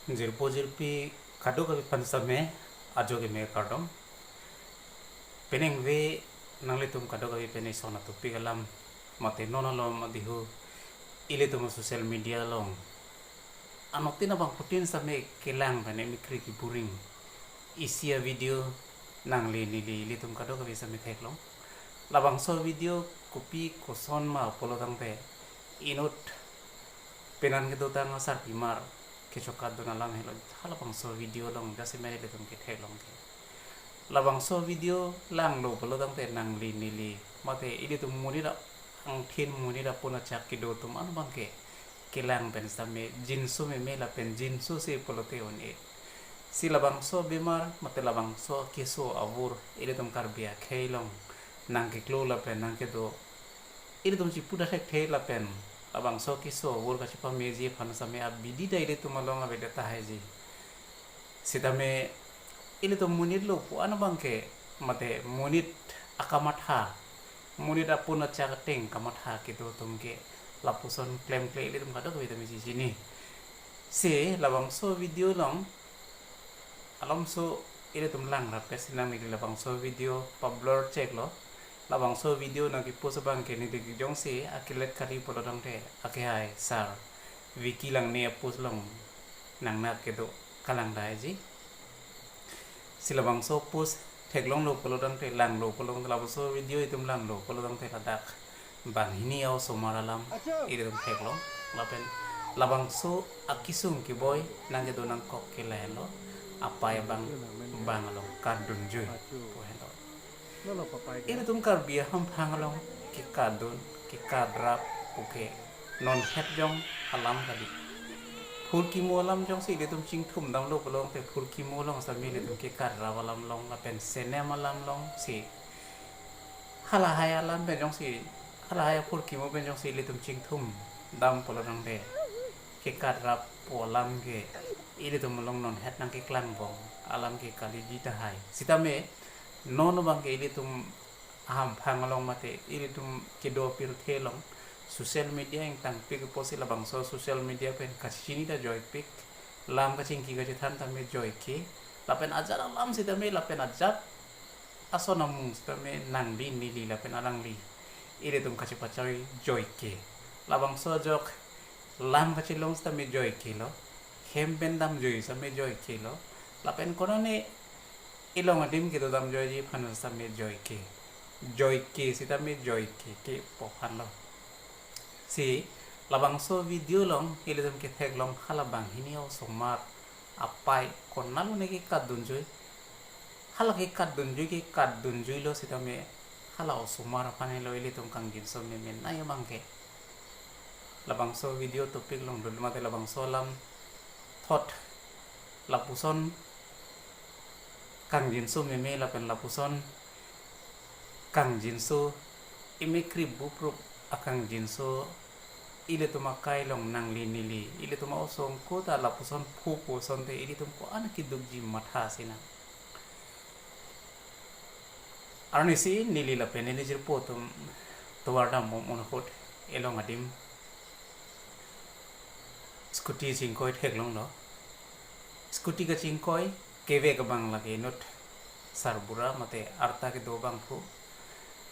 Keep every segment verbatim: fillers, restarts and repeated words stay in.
Jirpo jirpi kadokave aphan sitame ajo keme kardom. Penang ve nanglitum kadokave pen ison a-topic alam mate non alom adihu ilitum social media along anoktin abangphutin sitame kelang pen emekri kiburing isi a-video nangli neli ilitum kadokave sitame theklong. Labangso video kopi koson ma pulo tangte inut penan kedotang asarpimar kechokatdun alam helo halabangso video along jasemet ilitum ketheklong ke. Labangso video langlo pulo tangte nangli neli mate ilitum monit angthin monit apun achak kedo atum anbang ke kelang pen sitame jinso meme lapen jinso se pulote un-e. Si labangso bemar mate labangso keso avur ilitum Karbi akhei along nangkeklo lapen nangkedo ilitum chipu da thekthe lapen labangso keso avur kachipameji aphan sitame abidi ta ilitum along avedet tahai ji. Sitame ilitum monit lo pu anbang ke mate monit akamatha, monit apun achak ateng kamatha kedo atum ke lapuson klemkle ilitum kadokave tame chini. Si labangso video along alomso ilitum langrap ke sinang neli labangso video pa-blur cheklo. Labangso video nangkepost abang ke neli jongsi akilet kali pulo tangte akehai sar Vicky Langne a-post along nangnak kedo kalang dai ji. Si labangso post theklonglo pulo tangte langlo pulo tangte labangso video itum langlo pulo tangte ladak banghini a-osomar alam ilitum theklong lapen labangso akesung keboi nangkedo nangkok ke lahenlo, apei abang bang along kardunjui pu henlo. Ilitum Karbi ahamphang along kekardun kekardrap puke non het jong alam kali. Phurkimo alam jongsi ilitum chingthum damlo pulo tangte phurkimo along sitame ilitum kekardrap alam long lapen senem alam long si halahai alam pen jongsi halahai aphurkimo pen jongsi ilitum chingthum dam pulo tangte kekardrap pu alam ke ilitum along non het nangkeklangbom alam ke kaliji tahai. Sitame non abang ke ilitum ahamphang along mate ilitum kedo pirthe along social media ingtangpik pusi labangso social media pen kachini ta joipik, lam kachingki kachethan tame joike, lapen ajat alam sitame lapen ajat ason amung sitame nangli neli lapen alangli ilitum kachepachoi joike. Labangso ajok lam kachelong sitame joikelo, hem pen damjoi sitame joikelo, lapen konane ilong adim kedo damjoiji aphan sitame joike. Joike sitame joike ke pu aphanlo. Si labangso video along ilitum ketheklong hala banghini a-osomar apei konatlo ne kekardunjui. Hala kekardunjui kekardunjuilo sitame hala osomar aphan helo ilitum kangjinso meme nai abang ke. Labangso video topic along dodun mate labangso alam thot lapuson kangjinso meme lapen lapuson kangjinso emekri buprup akangjinso ilitum akai along nangli neli ilitum a-osomar ta lapuson phu pu asonte ilitum ko-an kedukji matha sinang. Arnisi neli lapen neli jirpo atum tovar dambom ahut elong adim scooty chingkoi theklonglo. Scooty kachingkoi kevek abang lake inut sarbura mate arta kedo abangphu.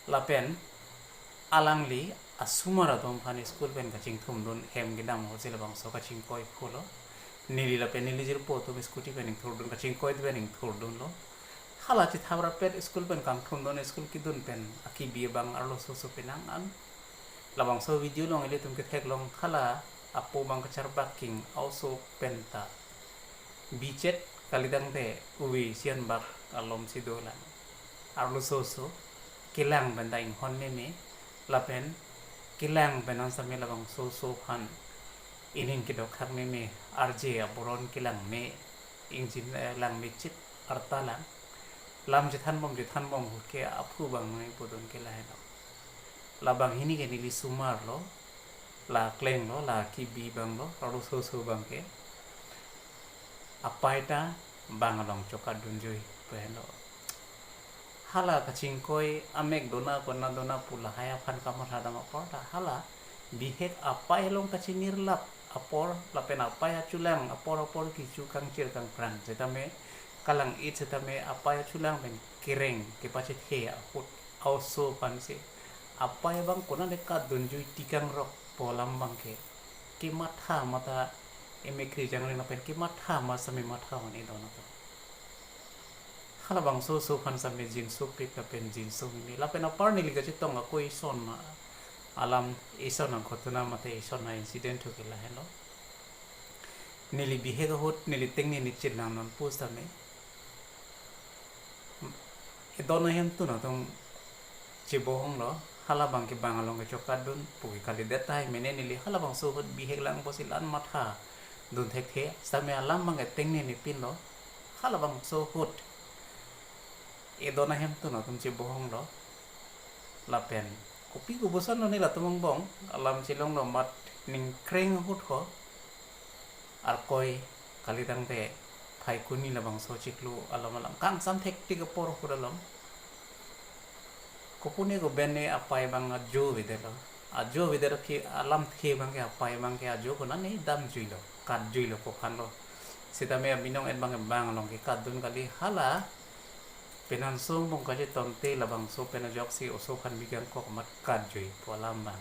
Lapen alangli asomar atum aphan school pen kachingthumdun hem kedam ahut si labangso kachingkoi phulo. Neli lapen neli jirpo atum scooty pen ingthurdun kachingkoi pen ingthurdunlo. Hala chethap rapet school pen kangthumdun school kedun pen akibi abang arloso so penang an. Labangso video along ilitum ketheklong hala apo abang kacharbak king a-oso penta bichet kalitangte uvi sian bak alom si dolang. Arloso so kelang pen ta inghon meme lapen kelang pen an sitame labangso so aphan inin kedok hak meme arje aboron kelang me ingjin eh, lang mechit arta lang. Lam chethanbom chethanbom ahut ke aphu abang nangpudun ke lahenlo. La banghini ke neli somarlo, la klenglo, la kibi abanglo, arloso so abang ke apei ta bang along chokatdunjui pu henlo. Hala kachingkoi amek dona kona dona pu lahai aphan kamatha dam apor ta hala bihek apei along kachinirlap apor lapen apei achulang apor apor kecho kangchir kangprang setame, kalang-it setame apei achulang pen kereng kepachethe ahut a-oso aphansi apei abang konane katdunjui tikangrok pu alam abangke kematha mata emekri jangre lapen kematha ma sami matha un-e don atum. Halabangso oso aphan sami jinsopik lapen jinsomimi lapen apar neli kachetong ako ison alam, ison aghotona mate ison a-incident thu ke lahenlo. Neli bihek ahut neli tengne ne chit lang non pusitame, edon ahemtun atum chebohonglo, halabangke bang along kechokatdun pu ke kalidet tahai mene neli halabangso ahut bihek lang pusi la-an matha dun thekthe, setame alam abangke tengne ne pinlo, halabangso ahut edon ahemtun atum chebohonglo. Lapen kopi kopuson lo ne latum angbong alam chelonglo mat ningkreng ahut ho. Arkoi kalitangte Phaikuni labangso chiklo alom alam kangsam thektik apor ahut alom. Kopune ko ben ne apei abang ajo avedetlo. Ajo avedetlo ke alamthe abangke apei abangke ajo konane damjuilo, katjuilo pu aphanlo. Setame abinong et abang abang along ke katdun kali hala. Penang song bong kachetonte labangso pen ajoksi oso aphan bikang kok mat katjui pu alam abang.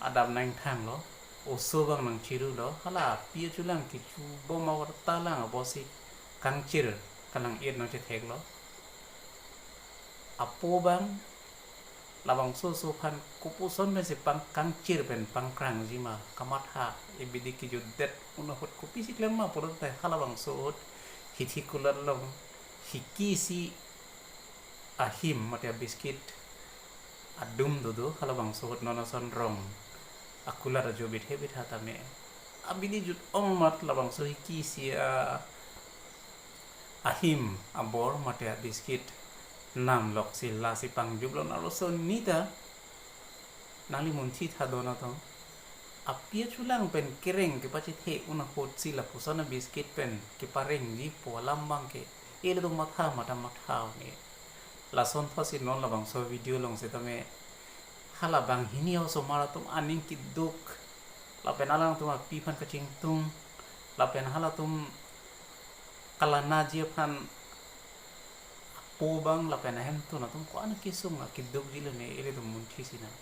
Adam nangthanglo, oso abang nangchirulo, hala api achulang kecho bom awarta lang abosi kangchir kalang-it nangchetheklo. Apo abang labangso oso aphan kopuson pensi pang kangchir pen pangkrangji ma kamatha, ebidi kejutdet un ahut kopisi klem ma pulote halabangso ahut hithi kulat along hiki isi ahim mate a-biscuit adum dodo, halabangso ahut non ason rong akulat ajo bithe bitha tame abidi jut-ong mat labangso hiki isi a ahim abor mate a-biscuit namloksi lasi pangjuplo, arloso nita nangli munthi tha don atum. Api achulang pen kereng kepachethe un ahutsi lapuson a-biscuit pen keparengji pu alam abangke ilitum matha mata matha un-e. Lason thotsi non labangso video along setame hala banghini osomar atum aning keduk lapen alangtum api aphan kachingthum lapen halatum kalanaji aphan apo abang lapen ahemtun atum ko-an kesung akedukjilo ne ilitum munthi sinang.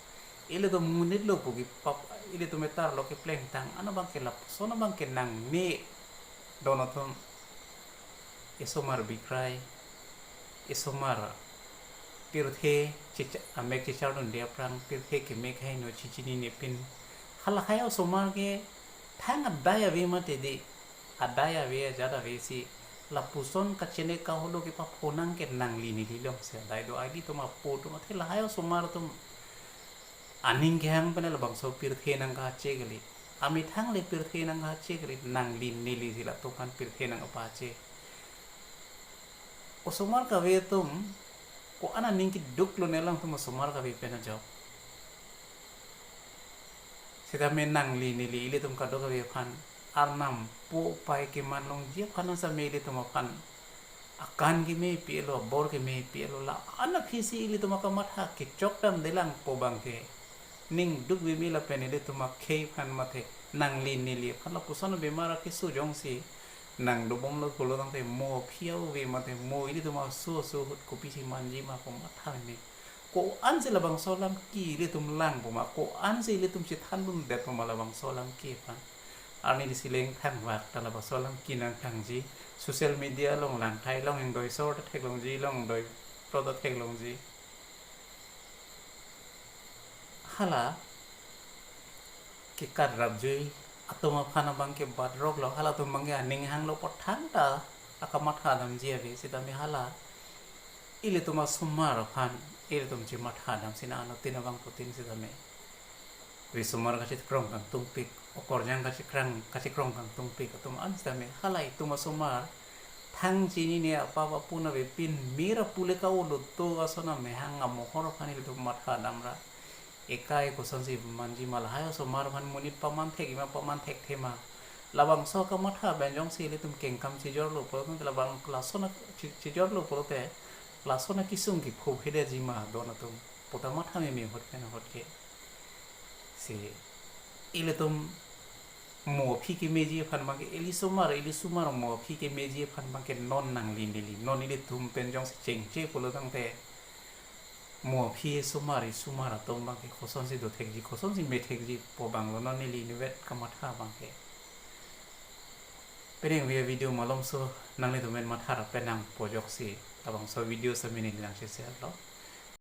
Ilitum monitlo pu kepap, ilitum etarlo keplengtang, ano abangke lapuson abangke nangne don atum. Esomar bikrai, esomar pirthe chicha-, amek chicharlunde aphrang pirthe kemek haino chichinine pin. Halahai osomar ke thang adai ave mate de, adai ave ajat avesi lapuson kachene kaholo kepaphonang ke nangli neli longsi adai do, ilitum apo atum athe lahai osomar atum aning kehang pen labangso pirthe nangkache kali. Amethang le pirthe nangkache kali, nangli nelisi latum aphan pirthe nangkapache. Osomar kave atum ko-an aning keduklo ne alangtum osomar kave pen ajok. Setame nangli neli ilitum kadokave aphan arnam po pai keman longji aphan setame ilitum aphan akan keme pi-etlo, abor keme pi-etlo, la-an aphisi ilitum akamatha kechokdamdelang pu abangke ning dukveme lapen ilitum akhei aphan mate nangli neli aphan lapuson bemar akeso jongsi nangdobomlo pulotangte mo aphi ave mate mo ilitum aso aso ahut kopisi manji ma pu matha meme. Ko-ansi labangso alam ke ilitum lang pu ma, ko-ansi ilitum chethandundet pu ma labangso alam ke aphan. Arnisi leng thangvak ta labangso alam ke nangthangji. Social media along lang thai, long ingdoi sor ta theklongji, long ingdoi pro ta theklongji. Hala kekatrapjui atum aphan abangke batroklo, halatum abangke aning hanglo apot thangta akamatha damji ave, setame hala ilitum asomar aphan ilitum chematha dam sina anuttin abangphutin setame risomar kachekrong kangtungpik, okorjang kachekrang, kachekrong kangtungpik atum an setame hala itum asomar thang chinine apap apun avepin mera pule ka-oloto ason amehang amohor aphan ilitum matha damra. Ekai kosonsi manji ma, lahai osomar aphan monit paman thekji ma, paman thekthe ma. Labangso akamatha pen jongsi ilitum kengkam chejorlo pulote labang lason a-, che-, chejorlo pulote lason akesung kepho phedetji ma don atum puta matha meme ahut pen ahut ke. Si ilitum mo aphi kemeji aphan abangke, ili osomar, ili osomar mo aphi kemeji aphan abangke non nangli neli, non ilitum pen jongsi chengche pulo tangte, mo aphi osomar, osomar atum abangke kosonsi dothekji, kosonsi methekji pu abanglo non neli nivet kamatha abangke. Pini ningve video malomso nanglitum pen matha ra pen nangpo ajoksi labangso video sitame neli nang share lo.